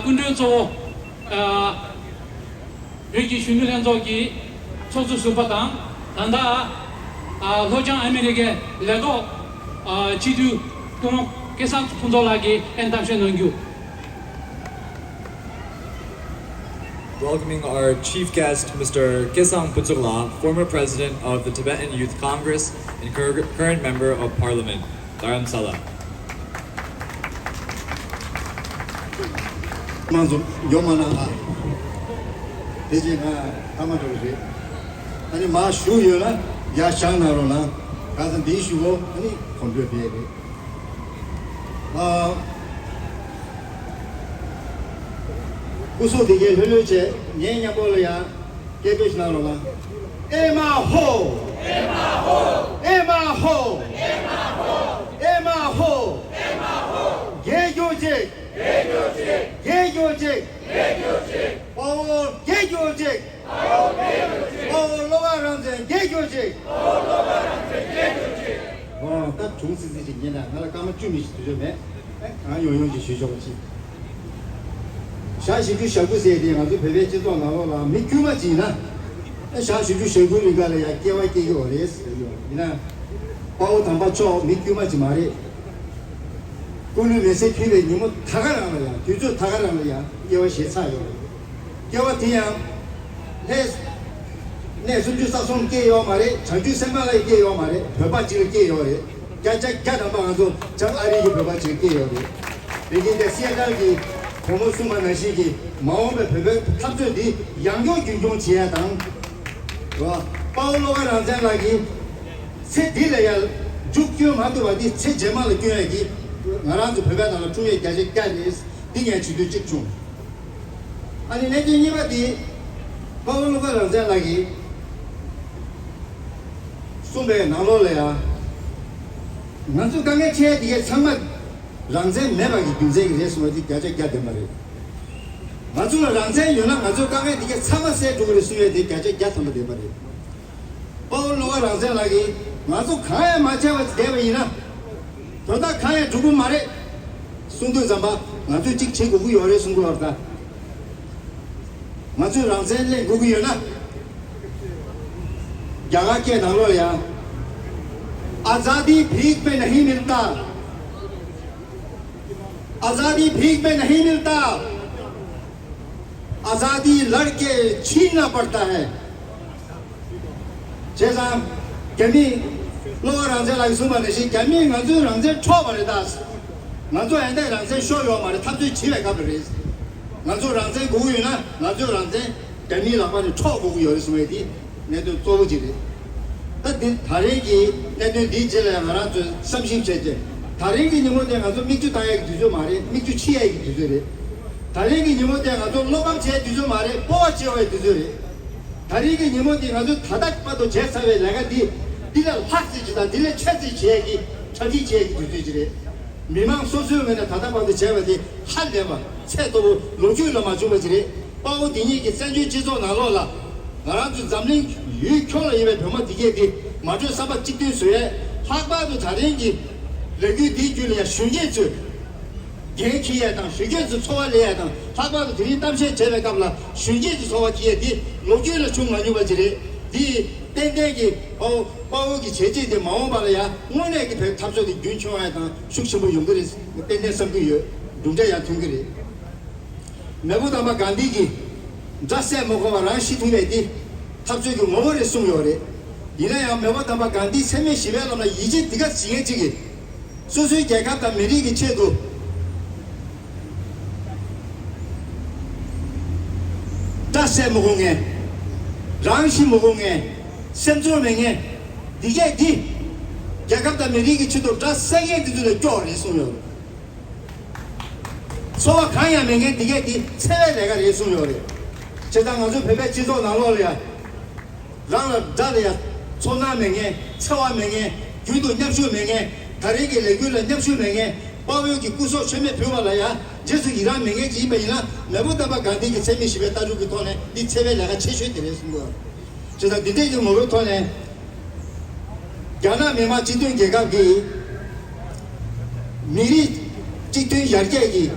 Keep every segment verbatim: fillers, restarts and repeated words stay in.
སྐུ་མགྲོན་གཙོ་བོ། ཨ། བོད་ཀྱི་གཞོན་ནུ་ལྷན་ཚོགས་ཀྱི་ཚོགས་གཙོ་ཟུར་པ་དང་། ད་ལྟ། ཨ། ལྷོ་བྱང་ཨ་མི་རི་ཀའི་ལས་ཐོག་ཨ། སྤྱི་འཐུས་སྐུ་ངོ་སྐལ་བཟང་ཕུན་ཚོགས་ལགས་ཀྱིས་ཨན་གཏམ་བཤད་གནང་རྒྱུ། Welcoming our chief guest, Mister Ketsang Phuntsog-la, former president of the Tibetan Youth Congress and cur- current member of parliament. Dharamsala. མང་ཚོགས་ཡོང་མ་གནང་ཨ། དེ་རྗེས་ང་ཐ་མ་འགྲོ་གི་རེད། ཨ་ནི་མ་བཞུགས་ཡོད་ན་ཡར་བཞེངས་གནང་རོགས་གནང་། གང་ཟག་འདིའི་ཞུ་བོ་ཨ་ནི་གོམ་བགྲོད་བྱས་རེད། ཨ། སྐུ་གཟུགས་དེ་གའི་ལྷོད་ལྷོད་བྱས། ངའི་མཉམ་པོ་ལ་ཡང་སྐད་འབོད་ཞིག་གནང་རོགས་གནང་། ཨེ་མ་ཧོ། ཨེ་མ་ཧོ། ཨེ་མ་ཧོ། རྒྱལ་གྱུར་ཅིག། རྒྱལ་གྱུར་ཅིག། དཔའ་བོ་རྒྱལ་གྱུར་ཅིག། དཔའ་བོ་བློ་དགའ་རང་བཙན་རྒྱལ་གྱུར་ཅིག། ཨོ། ད་དྲུང་སི་སི་ཅིག་ཉན་ན་ང་ལ་སྐར་མ་བཅུ་མི་ཞིག་དུས་ཚོད་མེད། ཨེ། གང་ཡོང་ཡོང་ཅིག་ཞུས་ཆོག་པ་ཅིག། ཞག་བཞི་བཅུ་ཞེ་དགུ་ཟེར་དེ་ང་ཚོ་བོད་པའི་སྤྱི་ཚོགས་ནང་ལོགས་ལ་མི་དཀྱུས་མ་ཅིག་ཡིན་ན། ཨེ། ཞག་བཞི་བཅུ་ཞེ་དགུ་རིང་ག་ལ་ཡང་སྐྱེ་བ་སྐྱེ་གི་ཡོད་རེད་ཟེར་གི་ཡོད། ཡིན་ན། དཔའ་བོ་དམ་པ་མཆོག་མི་དཀྱུས་མ་ཅིག་མ་རེད། སྐུ་ལུས་མེ་སྲེག་ཕུལ་བའི་ཉིན་མོ་ད་ག་རང་ལ་ཡང་། དུས་ཚོད་ད་ག་རང་ལ་ཡང་སྐྱེ་བ་བཞེས་ཚར་ཡོད་རེད། སྐྱེ་བ་དེ་ཡང་ལྷས། གནས་སུམ་ཅུ་རྩ་གསུམ་སྐྱེས་ཡོད་མ་རེད། བྱང་ཆུབ་སེམས་དཔའ་ལ་སྐྱེས་ཡོད་མ་རེད། བོད་པ་གཅིག་ལ་སྐྱེས་ཡོད་རེད། བརྒྱ་ཆ་བརྒྱ་ཐམ་པ་ང་ཚོ་བྱང་ཨ་རི་གི་བོད་པ་གཅིག་ལ་སྐྱེས་ཡོད་རེད། དེ་རྐྱེན་དེ་སི་ཨེ་ཊལ་གྱི་བུ་མོ་གསུངས་པ་ནང་བཞིན་གྱི་མ་འོངས་པའི་བོད་པའི་འཐབ་རྩོད་འདི་ཡང་སྐྱོང་རྒྱུན་འཁྱོངས་བྱེད་ཡ་དང་། རེད་བ། དཔའ་བོ་བློ་དགའ་རང་བཙན་ལགས་ཀྱིས་ཚེ་འདི་ལ་ཡང་མཇུག་སྐྱོན་མ་ཐུབ་པ་འདི་ཚེ་རྗེས་མ་ལ་སྐྱོན་ཡ་གི་ང་རང་ཚོ་བོད་པའི་ནང་ལ་འཁྲུངས་ཡས་བརྒྱ་ཆ་བརྒྱ་རེད། འདི་ངས་བྱེད་འདོད་གཅིག་བྱུང་། ཨ་ནི་གནད་དོན་གཉིས་པ་དེ། དཔའ་བོ་བློ་དགའ་རང་བཙན་ལགས་ཀྱིས་གསུངས་པའི་ནང་ལོགས་ལ་ཡང་། ང་ཚོ་དཀའ་ངལ་འཕྲད་དེ་གའི་ཚང་མ་རང་བཙན་མེད་པ་གི་རྒྱུ་མཚན་གྱིས་རེད་གསུངས་པ་དེ་བརྒྱ་ཆ་བརྒྱ་བདེན་པ་རེད། ང་ཚོ་ལ་རང་བཙན་ཡོད་ན་ང་ཚོའི་དཀའ་ངལ་དེ་གའི་ཚང་མ་སེལ་འགྲོ་གི་རེད་གསུངས་ཡས་དེ་བརྒྱ་ཆ་བརྒྱ་ཐམ་པ་བདེན་པ་རེད། དཔའ་བོ་བློ་དགའ་རང་བཙན་ལགས་ཀྱིས་ང་ཚོ་གང་ཡང་མ་བྱས་པ་བསྡད་པ་ཡིན་ན། དོན་དག་གང་ཡང་འགྲུབ་ཀྱི་མ་རེད། གསུང་དུས་ཙམ་པ་ང་ཚོས་གཅིག་བྱེད་དགོས་ཀྱི་ཡོད་རེད་གསུང་གི་ཡོད་རེད་ད། ང་ཚོས་རང་བཙན་ལེན་དགོས་ཀྱི་ཡོད་ན། རྒྱ་གར་སྐད་ནང་ལོགས་ལ་ཡང་། आज़ादी भीख में नहीं मिलता। आज़ादी भीख में नहीं मिलता। आज़ादी लड़ के छीनना पड़ता है। བྱས་ཙང་། རྒྱ་མིས། བློ་དགའ་རང་བཙན་ལགས་ཀྱིས་གསུངས་པ་ནང་བཞིན་རྒྱ་མིས་ང་ཚོའི་རང་བཙན་འཕྲོག་པ་རེད་ད། ང་ཚོ་ཡང་དེ་རང་བཙན་ཤོར་ཡོད་མ་རེད། འཐབ་རྩོད་བྱེད་པའི་སྐབས་རེད། ང་ཚོ་རང་བཙན་དགོས་ཀྱི་ཡོད་ན་ང་ཚོའི་རང་བཙན་རྒྱ་མིའི་ལག་པ་ནས་འཕྲོག་དགོས་ཀྱི་ཡོད་རེད་གསུངས་པ་དེ་གནད་དོན་གཙོ་བོ་གཅིག་རེད། ད་དེ་ད་རེས་ཀྱི་གནད་དོན་འདིའི་རྗེས་ལ་ཡང་ང་རང་ཚོས་བསམ་ཞིབ་བྱས་རྗེས། ད་རེས་ཀྱི་ཉིན་མོ་དེ་ང་ཚོ་མིག་ཆུ་བཏང་ཡས་ཀྱི་དུས་ཚོད་མ་རེད། མིག་ཆུ་ཕྱིས་ཡས་ཀྱི་དུས་ཚོད་རེད། ད་རེས་ཀྱི་ཉིན་མོ་དེ་ང་ཚོ་བློ་ཕམ་བྱས་དུས་ཚོད་མ་རེད། སྤོབས་པ་བྱེད་པའི་དུས་ཚོད་རེད། ད་རེས་ཀྱི་ཉིན་མོ་འདི་ང་ཚོས་ད་ལྟ་བར་དུ་བྱས་ཚར་བའི་ལས་ཀ་འདི། འདི་ལས་ལྷག་ཙམ་ཅིག་དང་འདི་ལས་ཆེ་ཙམ་བྱེད་ཡས་ཀྱི་གྲ་སྒྲིག་བྱེད་ཡས་ཀྱི་དུས་ཚོད་ཅིག་རེད། མི་མང་སོ་སོའི་ངོས་ནས་ད་ལྟ་བར་དུ་བྱས་པ་དེ་ཧ་ལས་པ་ཚད་མཐོ་པོ་ལོ་རྒྱུས་ལ་མ་བྱུང་བ་ཅིག་རེད། དཔའ་བོ་འདི་ཉིད་ཀྱི་བཙན་བྱོལ་སྤྱི་ཚོགས་ནང་ལོགས་ལ། ང་རང་ཚོ་འཛམ་གླིང་ཡུལ་ཁྱོན་ལ་ཡོད་པའི་བོད་མི་འདི་གས་འདི་མ་གྲོས་བསམ་པ་གཅིག་མཐུན་བཟོ་ཡས། ལྷག་པར་དུ་ད་རིང་གི་ལས་འགུལ་འདིའི་བརྒྱུད་ལ་ཡང་གཞོན་སྐྱེས་ཚོས། འགན་འཁྱེར་ཡས་དང་གཞོན་སྐྱེས་ཚོས་ཚོར་བ་ལེན་ཡས་དང་། ལྷག་པར་དུ་དེ་རིང་གཏམ་བཤད་བྱས་པའི་སྐབས་ལ་གཞོན་སྐྱེས་ཚོས་ཚོར་བ་འཁྱེར་ཡས་དེ་ལོ་རྒྱུས་ལ་བྱུང་མ་མྱོང་བ་ཅིག་རེད། འདི་ཏན་ཏན་གྱི་དཔའ་བོ་དཔའ་བོ་གི་བྱས་རྗེས་དེ་མ་འོངས་པ་ལ་ཡང་དངོས་གནས་ཀྱི་བོད་འཐབ་རྩོད་དེ་རྒྱུན་འཁྱོངས་ཡས་དང་ཤུགས་ཆེན་པོ་ཡོང་གི་རེད། ཏན་ཏན་བསམ་གྱི་ཡོད། གྲུབ་འབྲས་ཡང་ཐོན་གྱི་རེད། མེས་པོ་དམ་པ་གྷན་དྷི་གིས་དགྲ་བསད་མི་དགོས་པ་རང་ཤི་ཐུབ་ཡས་དེ་འཐབ་རྩོད་ཀྱི་ངོ་བོ་རེད་གསུངས་ཡོད་རེད། ཡིན་ན་ཡང་མེས་པོ་དམ་པ་གྷན་དྷིའི་འཚེ་མེད་ཞི་བའི་ལམ་ལ་ཡིད་ཆེས་འདི་ག་བྱེད་མཁན་གཅིག་གིས། སོ་སོའི་རྒྱལ་ཁབ་དང་མི་རིགས་ཀྱི་ཆེད་དུ་དགྲ་བསད་མི་དགོས་མཁན། རང་ཤི་མི་དགོས་མཁན། སེམས་ཚོར་མེད་མཁན། འདི་གས་འདི། རྒྱལ་ཁབ་དང་མི་རིགས་ཀྱི་ཆེད་དུ་དགྲ་བསད་མཁན་འདི་ཚོ་ལས་སྐྱོ་བ་རེད་གསུངས་ཡོད། འཚོ་བ་གང་ཡང་མེད་མཁན་འདི་གས་འདི་འཚེ་བའི་ལས་ཀ་རེད་གསུངས་ཡོད་རེད། བྱས་ཙང་ང་ཚོ་བོད་པའི་སྤྱི་ཚོགས་ནང་ལོགས་ལ་ཡ། རང་ལ་དགྲ་ལ་ཡ་ཚོར་སྣང་མེད་མཁན། འཚེ་བ་མེད་མཁན། རྒྱུན་དུ་མཉམ་ཞུགས་མེད་མཁན། ད་རེས་ཀྱི་ལས་འགུལ་ལ་མཉམ་ཞུགས་མེད་མཁན། དཔའ་བོའི་གི་སྐུ་སྲོག་མཆོད་མེ་ཕུལ་བ་ལ་ཡ་རྗེས་སུ་ཡི་རང་མེད་མཁན་ཅིག་ཡིན་པ་ཡིན་ན། མེས་པོ་དམ་པ་གྷན་དྷི་གི་འཚེ་མེད་ཞི་བའི་ལྟ་གྲུབ་ཀྱི་ཐོག་ནས་འདི་འཚེ་བའི་ལས་ཀ་ཆེ་ཤོས་དེ་རེད་གསུངས་དགོས། བྱས་ཙང་འདི་འདྲའི་གི་ངོ་བོའི་ཐོག་ནས། རྒྱ་ནག་མི་དམངས་སྤྱི་མཐུན་རྒྱལ་ཁབ་ཀྱི་མི་རིགས་གཅིག་མཐུན་ཡར་རྒྱས་ཀྱི་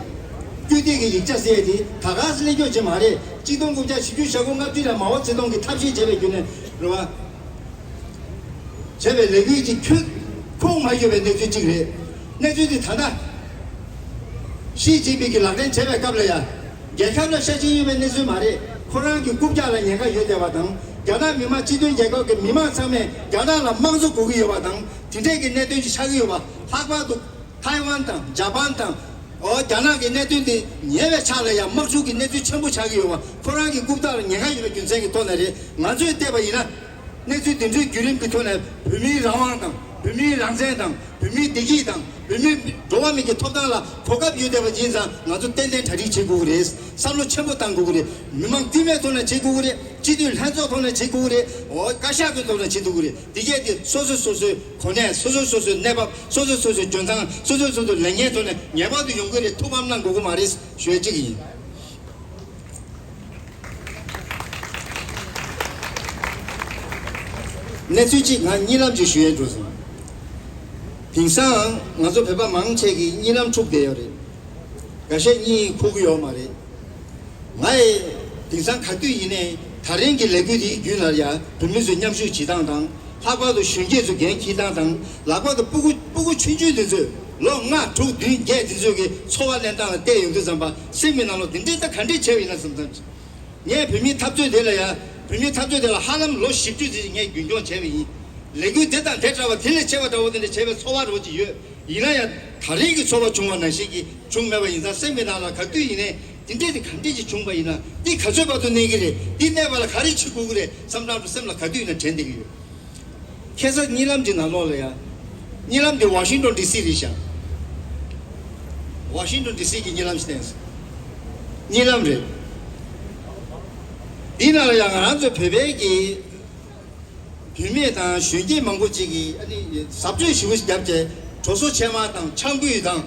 སྐུལ་འདེད་ཀྱི་ཡིག་ཆ་ཟེར་ཡས་དེ་ད་ག་སེ་ལེན་ཆོག་ཅིག་མ་རེད། གཅིག་སྟོང་དགུ་བརྒྱ་བཞི་བཅུ་ཞེ་དགུ་ལྔ་བཅུ་ལ་མའོ་ཙེ་ཏུང་གིས་ཐབས་ཤེས་བྱས་པའི་བརྒྱུད་ནས་རེད་བ། བྱས་པའི་ལས་འགུལ་གྱི་ཁྱོན་ཁུངས་མ་ཡོད་པའི་གནས་ཚུལ་གཅིག་རེད། གནས་ཚུལ་འདི་ད་ལྟ་ཞི་ཅིན་ཕིང་གིས་ལག་ལེན་བྱས་པའི་སྐབས་ལ་ཡང་རྒྱལ་ཁབ་ལ་ཤ་ཞེན་ཡོད་པའི་གནས་ཚུལ་མ་རེད། ཁོ་རང་གི་རྐུབ་བཀྱག་ལ་ཉེན་ཁ་ཡོད་བསྡད་པ་དང་། རྒྱ་ནག་མི་དམངས་སྤྱི་མཐུན་རྒྱལ་ཁབ་ཀྱི་མི་མང་ཚང་མས་རྒྱ་ནག་ལ་དམངས་གཙོ་དགོས་ཀྱི་ཡོད་པ་དང་། དེ་འདྲས་ཀྱི་གནད་དོན་ཞིག་ཆགས་ཀྱི་ཡོད་པ། ལྷག་པར་དུ་ཐའེ་ཝན་དང་ཇ་པན་དང་། འོ་རྒྱ་ནག་གི་གནད་དོན་དེ་ཉེ་བའི་ཆར་ལ་ཡང་དམག་འཁྲུག་གི་གནས་ཚུལ་ཆེན་པོ་ཆགས་ཀྱི་ཡོད་པ། ཁོ་རང་གི་རྐུབ་བཀྱག་ལ་ཉེན་ཁ་ཡོད་པའི་རྒྱུ་མཚན་གྱི་ཐོག་ནས་རེད། ང་ཚོས་བལྟས་པ་ཡིན་ན། གནས་ཚུལ་འདི་འདྲའི་བརྒྱུད་རིམ་གྱི་ཐོག་ནས་བོད་མིའི་རང་དབང་དང་བོད་མིའི་རང་བཙན་དང་བོད་མིའི་བདེ་སྐྱིད་དང་བོད་མིའི་འགྲོ་བ་མིའི་གི་ཐོབ་ཐང་ལ་གོ་སྐབས་ཡོད་བསྡད་པ་ཡིན་ཙང་། ང་ཚོ་ཏན་ཏན་གྲ་སྒྲིག་བྱེད་དགོས་ཀྱི་རེད། བསམ་བློ་ཆེན་པོ་བཏང་དགོས་ཀྱི་རེད། མི་མང་དཀྱུས་མའི་ཐོག་ནས་བྱེད་དགོས་ཀྱི་རེད། སྤྱི་འཐུས་ལྷན་ཚོགས་ཐོག་ནས་བྱེད་དགོས་ཀྱི་རེད། འོ་བཀའ་ཤག་གི་ཐོག་ནས་བྱེད་དགོས་ཀྱི་རེད། དེ་གས་དེ་སོ་སོ་སོ་སོའི་གོ་གནས། སོ་སོ་སོ་སོའི་གནས་བབ། སོ་སོ་སོ་སོའི་འཇོན་ཐང་། སོ་སོ་སོ་སོའི་ལས་འགན་ཐོག་ནས་ངེས་པར་དུ་ཡོང་གི་རེད། ཐུགས་ཕམ་གནང་དགོས་ཀྱི་མ་རེད་ཞུ་ཡ་གཅིག་ཡིན། གནས་ཚུལ་གཅིག་ང་གཉིད་ལམ་གཅིག་ཞུ་ཡས་འགྲོ་སོང་། དེང་སང་ང་ཚོ་བོད་པ་མང་ཆེ་གིས་གཉིད་ལམ་འཁྲུག་བསྡད་ཡོད་རེད། འགའ་ཤས་གཉིད་ཁུག་གི་ཡོད་མ་རེད། ང་ཡི་དེང་སང་ག་དུས་ཡིན་ནའི་ད་རིང་གི་ལས་འགུལ་འདིའི་བརྒྱུད་ལ་ཡ་བོད་མི་ཚོས་མཉམ་ཞུགས་བྱེད་སྟངས་དང་། ལྷག་པར་དུ་གཞོན་སྐྱེས་ཚོས་འགན་འཁྱེར་སྟངས་དང་། ལྷག་པར་དུ་སྤུ་གུ་སྤུ་གུ་ཆུང་ཆུང་འདི་ཚོས་ལོ་ལྔ་དྲུག་བདུན་བརྒྱད་འདི་ཚོས་ཀྱི་འཚོ་བ་ལེན་སྟངས་ལ་བལྟས་ཡོང་དུས་ཙམ་པ། སེམས་ཀྱི་ནང་ལོགས་འདི་འདྲའི་ད་ག་འདྲས་བྱས་པ་ཡིན་ན་བསམ་བསམ། ངས་བོད་མིའི་འཐབ་རྩོད་དེ་ལ་ཡ། བོད་མིའི་འཐབ་རྩོད་དེ་ལ་ཧ་ལམ་ལོ་བཞི་བཅུ་ཙམ་ངས་རྒྱུན་སྐྱོང་བྱས་པ་ཡིན། ལས་འགུལ་དེ་དང་དེ་འདྲ་བ་དེ་ལས་ཆེ་བ་འདྲ་བོ་དེ་འདྲ་བྱས་པའི་ཚོར་བ་རོ་ཅིག་ཡོད། ཡིན་ན་ཡང་ད་རིང་གི་ཚོར་བ་བྱུང་བ་ནང་བཞིན་གྱི་བྱུང་མེད་པ་ཡིན་ཙང་། སེམས་ཀྱི་ནང་ལ་ག་དུས་ཡིན་ནའི་དེ་འདྲས་དེ་ག་འདྲས་ཅིག་བྱུང་བ་ཡིན་ན་འདི་ག་ཚོད་བར་དུ་གནས་ཀྱི་རེད། འདི་གནས་པ་ལ་ག་རེ་བྱེད་དགོས་ཀྱི་རེད་བསམ་སྟངས་སེམས་ལ་ག་དུས་ཡིན་ན་དྲན་བསྡད་ཀྱི་ཡོད། ཁ་སང་གཉིད་ལམ་འདི་ནང་ལོགས་ལ་ཡ། གཉིད་ལམ་འདི་ཝ་ཤིང་ཏོན་ཌི་སི་རེད་ཤག་ཝ་ཤིང་ཏོན་ཌི་སི་གི་གཉིད་ལམ་ཞིག་བསྟན་སོང་། གཉིད་ལམ་རེད། འདི་ནང་ལ་ཡ་ང་རང་ཚོ་བོད་པའི་གི་བུད་མེད་དང་གཞོན་སྐྱེས་མང་པོ་ཅིག་གིས་ཨ་ནི་གཟབ་སྤྱོད་ཞིབ་པོ་ཞིག་བརྒྱབ་བྱས། གྲོ་སོ་ཕྱེ་མར་དང་ཆང་སྐུད་དང་།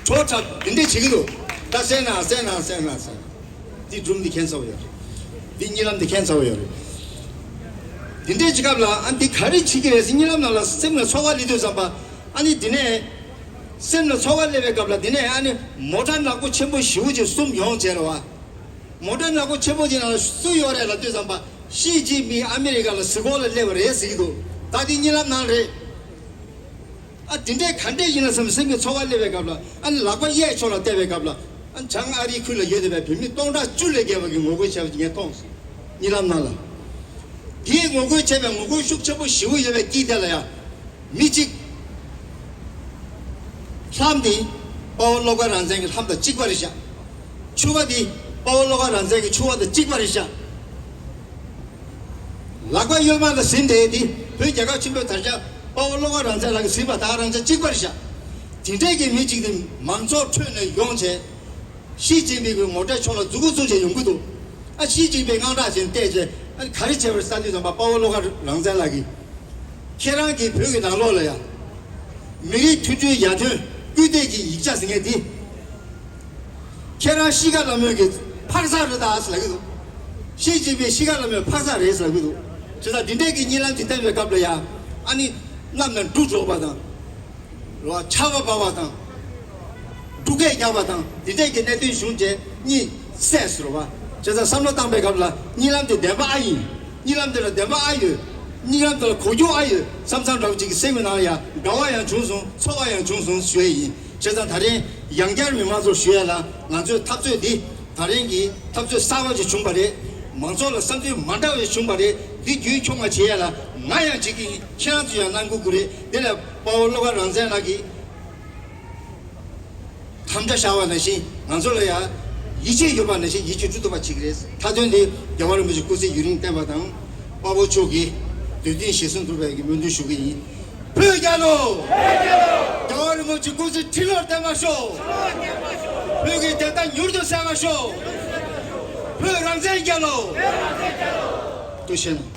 གྲོ་འཁྲབ་འདི་འདྲས་བྱེད་ཀྱི་འདུག་ད་སེ་ན་སེ་ན་སེ་ན་སེ་ན། འདི་སྒྲུང་འདི་མཁྱེན་ཚར་བ་ཡོད་རེད། འདི་གཉིད་ལམ་འདི་མཁྱེན་ཚར་བ་ཡོད་རེད། འདི་འདྲའི་སྐབས་ལ་ཨ་འདི་ག་རེ་བྱེད་ཀྱི་རེད་ཟེར་གཉིད་ལམ་ནང་ལ་སེམས་ལ་ཚོར་བ་སླེབས་དུས་ཙམ་པ། ཨ་ནི་འདི་ནས་སེམས་ལ་ཚོར་བ་སླེབས་པའི་སྐབས་ལ་འདི་ནས་ཨ་ནི་མོ་ཊ་ནག་པོ་ཆེན་པོ་ཞེ་པོ་ཅིག་གསུམ་ཡོང་བྱས་རེད་བ། མོ་ཊ་ནག་པོ་ཆེན་པོ་དེ་ནང་ལ་སུ་ཡོད་རེད་ལབ་དུས་ཙམ་པ། ཞི་ཅིན་ཕིང་ཨ་མི་རི་ཀ་ལ་གཟིགས་སྐོར་ལ་སླེབས་པ་རེད་ཟེར་གྱི་འདུག་ད་འདི་གཉིད་ལམ་ནང་རེད། ཨ་དེ་འདྲས་ག་འདྲས་ཡིན་ན་བསམ་སེམས་ཀྱི་ཚོར་བ་སླེབས་པའི་སྐབས་ལ། ཨ་ནི་ལག་པ་གཡས་ཕྱོགས་ལ་གཏད་པའི་སྐབས་ལ། ཨ་ནི་བྱང་ཨ་རིའི་ཁུལ་ལ་ཡོད་བསྡད་པའི་བོད་མི་སྟོང་ཕྲག་བཅུ་ལས་བརྒལ་བ་གིས་ངོ་རྒོལ་བྱས་པ་ངས་མཐོང་སོང་། གཉིད་ལམ་ནང་ལ། དེའི་ངོ་རྒོལ་བྱས་པའི་ངོ་རྒོལ་ཤུགས་ཆེན་པོ་ཞེ་པོ་ཡོད་པའི་དཀྱིལ་དེ་ལ་ཡང་། མི་གཅིག་ལྷམ་དེ་དཔའ་བོ་བློ་དགའ་རང་བཙན་གྱི་ལྷམ་དང་གཅིག་པ་རེད་ཤག་ཕྱུ་པ་དེ་དཔའ་བོ་བློ་དགའ་རང་བཙན་གྱི་ཕྱུ་པ་དང་གཅིག་པ་རེད་ཤག་ལག་པ་གཡོན་མ་ལ་ཟིན་བསྡད་དེ་བོད་རྒྱལ་ཁབ་ཆེན་པོའི་དར་ཆ་དཔའ་བོ་བློ་དགའ་རང་བཙན་ལགས་ཀྱིས་ཟིན་པ་དང་རང་ཆ་གཅིག་པ་རེད་ཤག་དེ་འདྲས་ཀྱི་མི་གཅིག་དེ་མང་ཚོགས་ཁྲོད་ནས་ཡོང་བྱས། ཞི་ཅིན་ཕིང་གི་ངོ་སྤྲོད་ཕྱོགས་ལ་མཛུབ་གུ་བཙུགས་བྱས་ཡོང་གི་འདུག་ཨ་ཞི་ཅིན་ཕིང་དངངས་སྐྲག་བྱས་བལྟས་བྱས། ཨ་ནི་ག་རེ་བྱས་པ་རེད་ཟེར་དུས་ཙམ་པ། དཔའ་བོ་བློ་དགའ་རང་བཙན་ལགས་ཀྱིས། ཁྱེད་རང་གིས་བོད་ཀྱི་ནང་ལོགས་ལ་ཡ། མི་རིགས་མཐུན་སྒྲིལ་ཡར་ཐོན་སྐུལ་འདེད་ཀྱི་ཡིག་ཆ་ཟེར་མཁན་འདི། ཁྱེད་རང་ཤི་ཁ་ལ་མོས་ཀྱི་ཕག་ཚག་རེད་ད་ཟེར་ལབ་ཀྱི་འདུག་ཞི་ཅིན་ཕིང་ཤི་ཁ་ལ་མོས་ཕག་ཚག་རེད་ཟེར་ལབ་ཀྱི་འདུག་བྱས་ཙང་འདི་འདྲས་ཀྱི་གཉིད་ལམ་དེ་བསྟན་པའི་སྐབས་ལ་ཡ། ཨ་ནི་གནམ་ནས་འབྲུ་སྒྲོག་པ་དང་། རོ་ཆར་པ་འབབ་པ་དང་། འབྲུག་སྐད་རྒྱག་པ་དང་འདི་འདྲས་ཀྱི་གནད་དོན་བྱུང་རྗེས་གཉིད་སད་ཟེར་བ། བྱས་ཙང་བསམ་བློ་བཏང་པའི་སྐབས་ལ་གཉིད་ལམ་དེ་བདེན་པ་ཨ་ཡིན། གཉིད་ལམ་དེ་ལ་བདེན་པ་ཨ་ཡོད། གཉིད་ལམ་དེ་ལ་གོ་རྒྱུ་ཨ་ཡོད་བསམ་བསམ་འདྲ་བོ་ཅིག་གི་སེམས་ཀྱི་ནང་ལ་ཡང་དགའ་བ་ཡང་བྱུང་སོང་། ཚོར་བ་ཡང་བྱུང་སོང་ཞུ་ཡས་ཡིན། བྱས་ཙང་ད་རིང་ཡང་བསྐྱར་མི་མང་ཚོར་ཞུ་ཡས་ལ། ང་ཚོའི་འཐབ་རྩོད་འདི་ད་རིང་གི་འཐབ་རྩོད་གསར་བ་ཞིག་བྱུང་བ་རེད། མང་ཚོགས་ལ་བསམ་ཚུལ་མ་འདྲ་བ་ཞིག་བྱུང་བ་རེད། འདི་རྒྱུན་འཁྱོངས་པ་བྱེད་ཡས་ལ་ང་ཡང་བྱེད་ཀྱི་ཡིན། ཁྱེད་རང་ཚོས་ཡང་གནང་དགོས་ཀྱི་རེད། དེ་ལ་དཔའ་བོ་བློ་དགའ་རང་བཙན་ལགས་ཀྱིས་དམ་བཅའ་བཞག་པ་ནང་བཞིན། ང་ཚོ་ལ་ཡང་ཡིད་ཆེས་ཡོད་པ་ནང་བཞིན་ཡིད་ཆེས་སྤྲོད་ཐུབ་པ་བྱེད་ཀྱི་རེད། མཐའ་དོན་འདི་རྒྱལ་བ་རིན་པོ་ཆེ་སྐུ་ཚེ་ཡུན་རིང་བརྟན་པ་དང་། དཔའ་བོ་མཆོག་གི་འདོད་འདུན་གཞིར་བཟུང་ཐུབ་པའི་གི་སྨོན་འདུན་ཞུ་གི་ཡིན། བོད་རྒྱལ་ལོ། རྒྱལ་བ་རིན་པོ་ཆེ་སྐུ་ཚེ་ཁྲི་ལོར་བརྟན་པར་ཤོག་བོད་ཀྱི་བདེན་མཐའ་མྱུར་དུ་གསལ་བར་ཤོག་བོད་རང་བཙན་རྒྱལ་ལོ། བཀྲ་ཤིས་བདེ་ལེགས།